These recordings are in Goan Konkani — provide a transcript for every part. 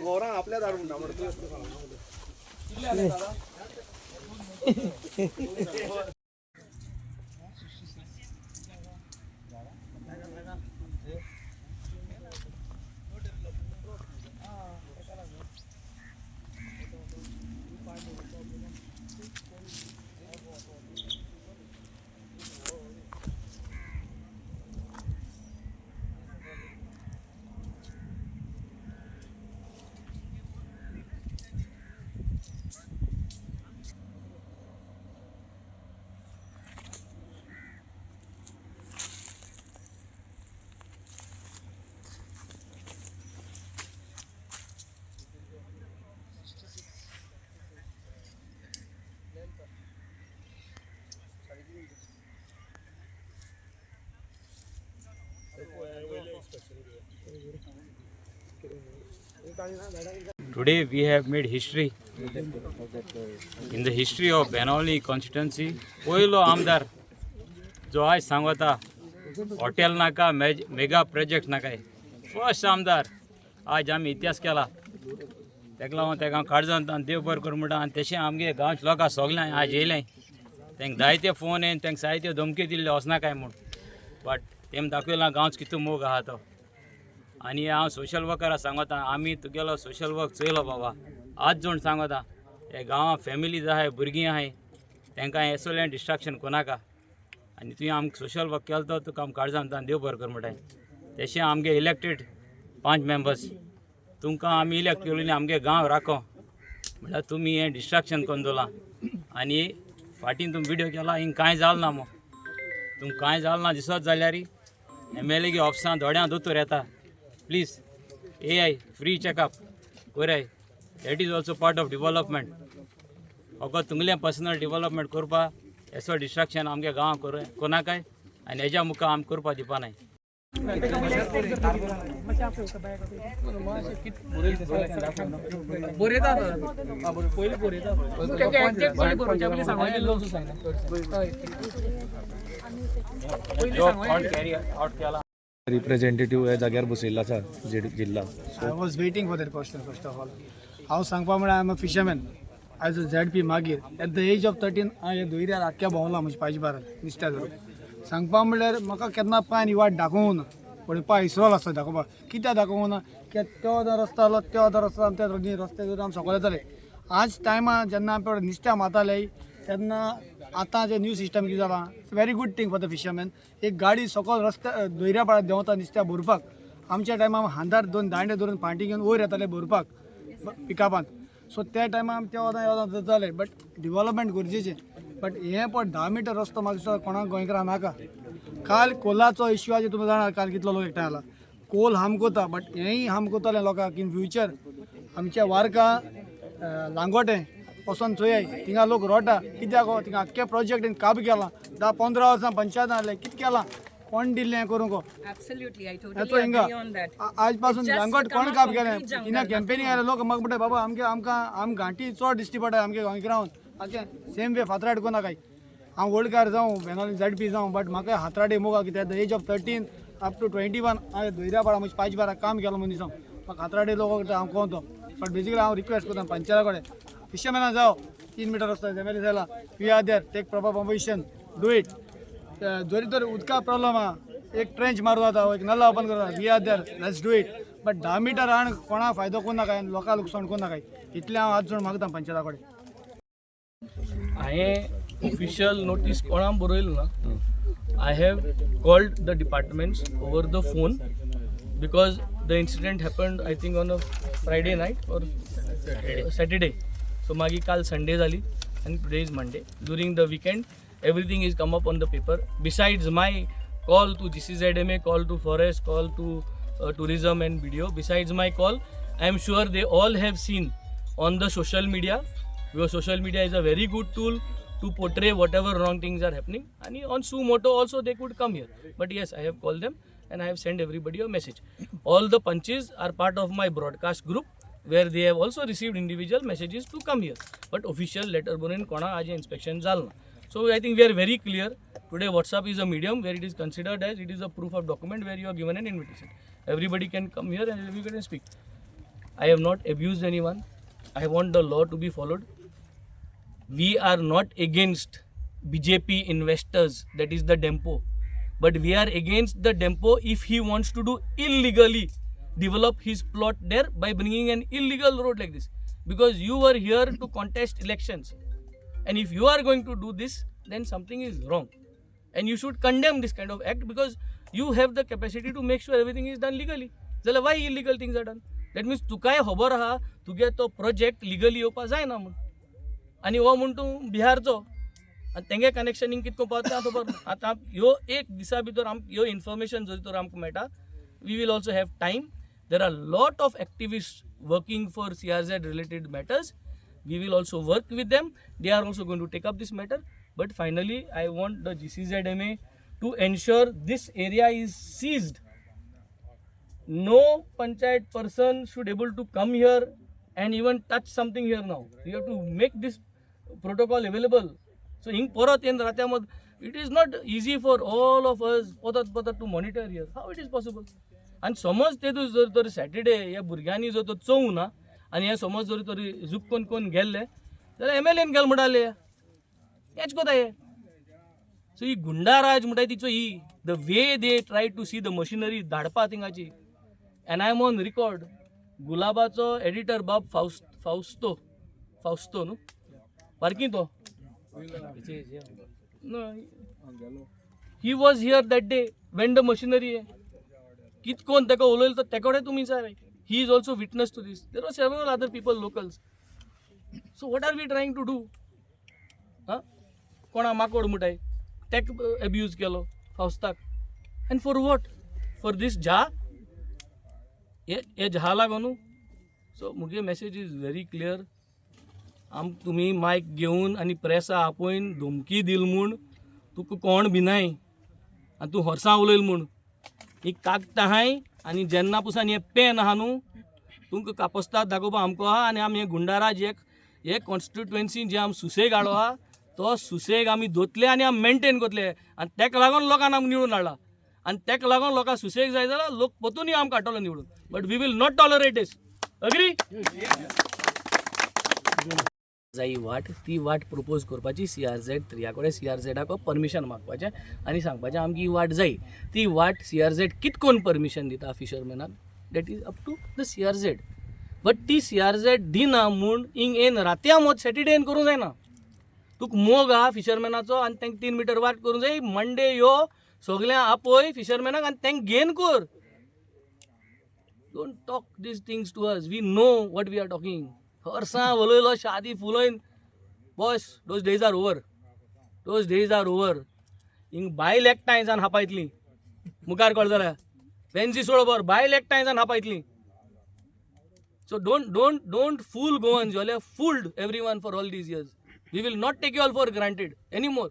गोरां आपल्या धाड म्हणटा मरे तूं. Today we have made history. In the history of Benaulim constituency, पयलो आमदार जो आयज सांगता हॉटेल नाका, मेगा प्रोजेक्ट नाका, फर्स्ट आमदार. आज आमी इतिहास केला. तेका लागून तेका हांव काळजान देव बरें करूं म्हणटा. आनी तशें आमगे गांवच्या लोकां सगळ्यांक आज येयलें, तेंका जायते फोन येवन तेंका जायत्यो धमक्यो दिल्ल्यो वचनाकाय म्हूण, बट तेम दाखयलां गांवचो कितू मोग आहा तो. आनी हांव सोशल वर्करा सांगता, आमी तुगेलो सोशल वर्क चोयलो बाबा. आज जोण सांगता, हे गांवां फॅमिलीज आहाय, भुरगीं आहाय, तेंकां हें सगळें डिस्ट्रक्शन कोनाका. आनी तुवें आमकां सोशल वर्क केलो तो तुका आमकां काळजान देव बरें कर म्हणटाय. तशें आमगे इलेक्टेड पांच मेंबर्स, तुमकां आमी इलेक्ट केलो आमगे गांव राखो म्हणल्यार तुमी हें डिस्ट्रक्शन करून दवरलां. आनी फाटीं तुमी विडियो केला, हिंग कांय जालें ना मो. तुमकां कांय जालें ना दिसत जाल्यार एम एल ए गे ऑफिसान दोड्यां दोतोर येता. Please A I free checkup कोराय. That is also part of development. फकत तुमगेलें पर्सनल डेवलपमेंट करपा एसो डिस्ट्रक्शन आमगे गांवां कोर कोनाकाय आनी हेज्या मुखार आमी करपा दिवपा नाय. जो कोण कॅरी आवट केला. रिप्रेझेंटेटिव्ह ह्या जाग्यार बसयल्लो आसा जिल्ला. I was waiting for that question, first of all. हांव सांगपा म्हळ्यार, I am a fisherman as a ZP. मागीर at the age of 13 हांवें दर्यार आख्ख्या भोंवला म्हज्या पांयच्या बारार नुस्त्या धरून. सांगपा म्हणल्यार म्हाका केन्ना पांयन ही वाट दाखोवंक ना, पूण पांय इसरोल आसता दाखोवपाक. कित्याक दाखोवंक ना? कित्याक तो जो रस्तो आसलो, तो जो रस्तो, आमी त्या रस्ते धरून आमी सगळे जाले. आज टायमा जेन्ना आमी नुस्त्या मारताले तेन्ना आतां जे न्यू सिस्टम कितें जालां, it's very good thing for the fisherman. एक गाडी सकयल रस्त्या दर्या पाळार देंवता नुस्त्या भरपाक. आमच्या टायमार हांदार दोन दांडे धरून पांटी घेवन वयर येताले भरपाक पिकअपांत. सो त्या टायमार आमी त्या वतान ह्या वतान जाताले, बट डिवलपमेंट गरजेचें. बट हें पळय, 10 मिटर रस्तो म्हाका दिसता कोणाक गोंयकारां नाका. काल कोलाचो इश्यू आसा, तुमी जाणा काल कितलो लोक एकठांय जाला. कोल हार्म करता, बट हेंय हार्म करतलें लोकांक इन फ्युचर. आमच्या वार्का लांगोटें वचोन चोयाय, थिंगा लोक रोटा कित्याक हो? थिंगा आख्खे प्रोजेक्ट काब केलां. 10-15 वर्सां पंचायत आहले, कितें केलां, कोण दिल्लें हें करूंक? Absolutely, I हेचो totally हिंगा agree on that. आज पासून It's just लांगोट become कोण a काब केलें? concrete jungle, थिंगा कॅम्पेनिंग आयले लोक म्हाका म्हणटा, बाबा आमगे आमकां आम घांटी चड दिसती पडटा आमगे गोंयकारान. आमचे सेम वे फातराट कोना काय. हांव ओल्डकार जावं, बेनावली झेड पी जावं, बट म्हाका हातराडे मोगा. कित्याक the age of 13 up to 21 हांवें दर्या पाडा म्हजे पांच बारा काम केलो मनीस हांव. म्हाका हातराडे लोक हांव कोण तो. बट बेसिकली हांव रिक्वेस्ट करता पंचायता कडेन, फिशरमॅना जावं, 3 मिटर रस्तो एम एल ए जाला, we are there, take proper permission, do it. जरी तर उदका प्रॉब्लम आहा, एक ट्रेंच मारू जाता, एक नल्ला ओपन करता, we are there, let's do it. But 10 metre हाण कोणाक फायदो करूं नाका आनी लोकांक लुकसाण करूं नाका, इतलें हांव हात जोड मागता पंचायता कडेन. हांवें ऑफिशियल नोटीस कोणाक बरयलो ना. I have called the departments over the phone because the incident happened, I think, on a Friday night or Saturday. So मागीर काल संडे जाली आनी today is Monday. During the weekend everything is come up on the paper. Besides my call to GCZMA, call to forest, call to tourism and BDO, besides my call, I am sure they all have seen on the social media, because social media is a very good tool to portray whatever wrong things are happening. And on suo moto also they could come here. But yes, I have called them and I have sent everybody a message. All the punches are part of my broadcast group, where they have also received individual messages to come here. But official letter बरोवन कोणा आज inspection जालें ना. So I think we are very clear. Today WhatsApp is a medium where it is considered as it is a proof of document where you are given an invitation. Everybody can come here and everybody can speak. I have not abused anyone. I want the law to be followed. We are not against BJP investors, that is the Dempo, but we are against the Dempo if he wants to do illegally develop his plot there by bringing an illegal road like this, because you were here to contest elections, and if you are going to do this, then something is wrong, and you should condemn this kind of act, because you have the capacity to make sure everything is done legally. जाल्यार why illegal things are done? That means तुकाय खबर आहा तुगे तो प्रोजेक्ट लिगली येवपा जायना म्हूण. आनी हो म्हूण तूं बिहारचो आनी तेंगे कनेक्शन कितको पावता तें खबर ना. आतां ह्यो एक दिसा भितर आमकां ह्यो इन्फॉर्मेशन जर तर आमकां मेळटा, we will also have time. There are lot of activist working for CRZ related matters. We will also work with them. They are also going to take up this matter. But finally, I want the GCZMA to ensure this area is seized. No panchayat person should able to come here and even touch something here now. You have to make this protocol available. So हिंग परत येवन राहत्या मद it is not easy for all of us परत परत to monitor here. How it is possible? आनी समज ते जर तर सॅटर्डे ह्या भुरग्यांनी जर तर चोवूं ना आनी हे समज जर तरी झूप कोण कोण गेल्ले जाल्यार एमएलएन गेल म्हणटाले हेच कोता हे. सो ही गुंडाराज म्हणटा तिचो ही the way they try to see the machinery धाडपा थिंगाची. And I am on record. गुलाबाचो editor बाब फावस फावस्तो फावस्तो न्हू बारकी तो he was here that day when the machinery कित कोण ताका उलयलो तो तेका कडेन तुमी विचाराय. He is also witness to this. There are several other people, locals. So what are we trying to do? आं, कोणा माकोड म्हणटाय तेका एब्यूज केलो फावस्ताक. And for what? For this झा, हे झा लागो न्हू. सो मुगे मॅसेज is very clear. आम तुमी मायक घेवन आनी प्रेसा आपोवन धमकी दिल म्हूण तुका कोण भिनाय आनी तूं हॉर्सां उलयल म्हूण ही कागदां आहाय. आनी जेन्ना पसून हें पेन आहा न्हू तुमकां कापस्ताद दाखोवपा आमकां आहा. आनी आमी हे गुंडाराज एक हे कॉन्स्टिट्युएन्सी जे आमी सुसेग हाडो आहा तो सुसेग आमी दोतले आनी आमी मेंटेन करतले. आनी तेका लागून लोकांक आमकां निवडून हाडला आनी तेका लागून लोकांक सुसेग जाय जाल्यार लोक परतूनय आमकां हाडटलो निवडून. But we will not tolerate this. Agree? जाय वाट ती वाट प्रपोज करपाची सीआरझेड त्रिया कडेन, सीआरझेडाक परमिशन मागपाचें आनी सांगपाचें आमकां ही वाट जाय. ती वाट सीआरझेड कित कोन परमिशन दिता फिशरमॅनाक, that is up to the CRZ. But ती सीआरझेड दिना म्हूण हिंग येन रातया मोद सॅटर्डेन करूंक जायना. तुका मोग आहा फिशरमॅनाचो आनी तांकां 3 मिटर वाट करूंक जाय. मंडे यो, सगळ्यांक आपय फिशरमॅनाक आनी तांकां घेन कर. Don't talk these things to us. We know what we are talking. हरसां उलयलो शादी फुलोयन. Boss, those days are over. Those days are over. हिंग बायल एकठांय जावन हापायतली मुखार कळ जाल्यार फेन्सी सोड बर बायल एकठांय जावन हापायतली. So don't fool Goans. You all have fooled everyone for all these years. We will not take you all for granted any more.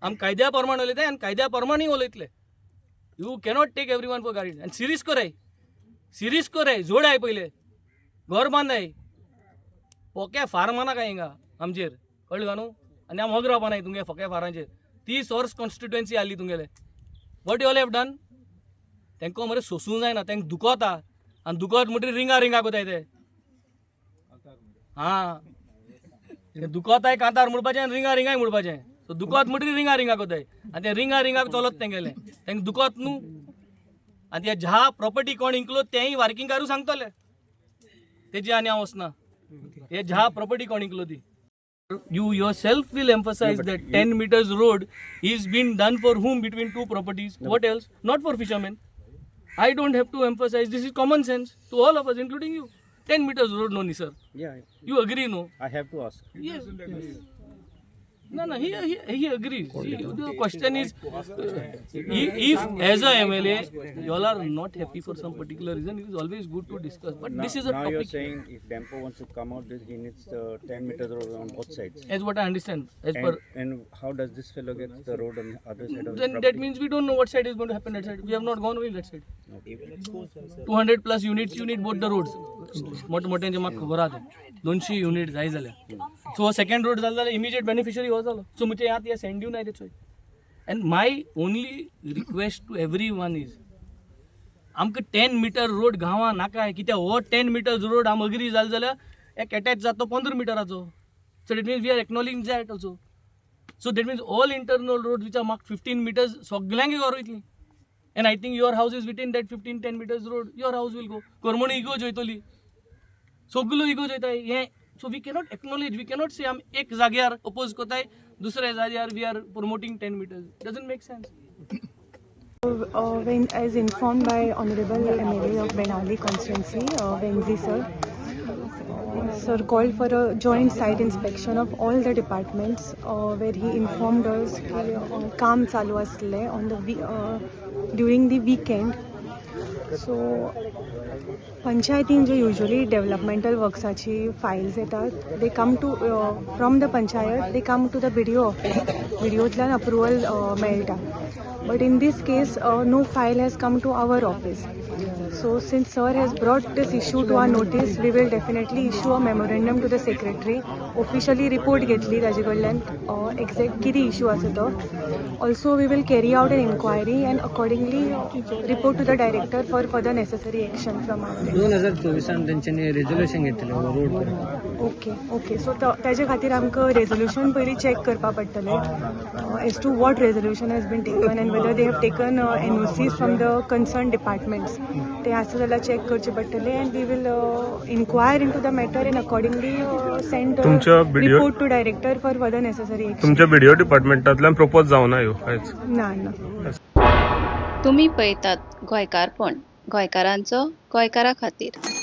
आम कायद्या प्रमाण उलयताय आनी कायद्या प्रमाणूय उलयतले. You cannot take every one for granted. आनी सिरीस कराय, सिरीस कराय, जोडाय पयले घर बांदाय. पोक्या फार मारनाका हिंगा आमचेर, कळ्ळें का न्हू? आनी आम हग रावपा नाय तुमगे फोक्या फारांचेर. 30 वर्स कॉन्स्टिट्युएन्सी आसली तुमगेले. What you all have done? तांकां मरे सोसूंक जायना, तांकां दुखोता आनी दुखत म्हणटकीर रिंगा रिंगा कोताय ते. आं, ते दुखोताय कांतार म्हणपाचें आनी रिंगा रिंगाय म्हणपाचें. सो दुखत म्हणटकीर रिंगा रिंगा कोताय आनी ते रिंगा रिंगाक चलत तेंगेलें. तांकां दुखत न्हू. आनी ते ज्या प्रॉपर्टी कोण इंकलो तेंय वार्किंगारूय सांगतले. तेजी आनी हांव वचना. हे ज्या प्रॉपर्टी कोण इंकलो ती. You yourself will emphasize that 10 meters road is being done for whom? Between two properties. What else? Not for fishermen. I don't have to emphasize. This is common sense to all of us, including you. 10 meters road, no, sir. Yeah, You agree, no? I have to ask. Yes. No, he agrees. See, the question is, if as a MLA, you all are not happy for some particular reason, it is always good to discuss. But Now, this is a now you're topic, saying if Dempo wants to come out, this he needs the 10 meters road on both sides. As what I understand, as And, per and how does this fellow get the road on the other side of the then that property? Means we don't know what side is going to happen that side. We have not gone away that side. Okay. 200 plus units, you need both the roads. मोठे मोठ्यांचे म्हाका खबर आहा ते 200 युनिट जाय जाल्यार. सो हो सेकंड रोड जालो जाल्यार इमिजिएट बेनिफिशरी हो जालो. सो म्हणजे आतां हे सँड दिवन आयले चोय. And my only request to everyone is आमकां 10 मिटर रोड गांवां नाकाय. कित्याक हो 10 मिटर्स रोड आम अग्री जाले जाल्यार एक एटॅच जाता 15 मिटराचो. So that means we are acknowledging that also. So that means all internal road which are mark 15 meters सगल्यांक घर वयतली. And I think your house is within that 15 10 meters road. Your house will go. Cormani इगोज वयतली, सगलो इगोज वयताय हें. So we cannot acknowledge, we cannot से आमी एक जाग्यार अपोज करताय, दुसऱ्या जाग्यार we are promoting 10 meters. Doesn't make sense. When as informed by Honorable MLA of Benaulim constituency, Venzi sir, sir called for a joint site inspection of all the departments, where he informed us की काम चालू असले on the during the weekend. So पंचायतीन जे युजली डेव्हलपमेंटल वर्क्साची फायल्स येतात, they come to from the panchayat, they come to the BDO office. बीडीओंतल्यान approval मेळटा, but in this case no file has come to our office. So since sir has brought this issue to our notice, we will definitely issue a memorandum to the secretary. Officially report घेतली ताजे कडल्यान, एक्झॅक्ट कितें इशू आसा तो. Also, we will carry out an inquiry and accordingly report to the director for further necessary action from our. 2024 त तेंच्यांनी रेजोल्युशन घेतलें रोड. ओके, सो ताजे खातीर आमकां रेजोल्युशन पयलीं चॅक करपा पडटलें as to what resolution has been taken and whether they have taken NOCs from the concern departments. ते आसा जाल्यार चॅक करचें पडटलें and we will inquire into the matter and accordingly send तुमच्या video- report to director for further necessary action. तुमच्या बीडीओ डिपार्टमेंटांतल्यान प्रपोज जावना ह्यो कांयच? ना ना. तुमी पळयतात गोंयकारपण, गोंयकारांचो गोंयकारा खातीर.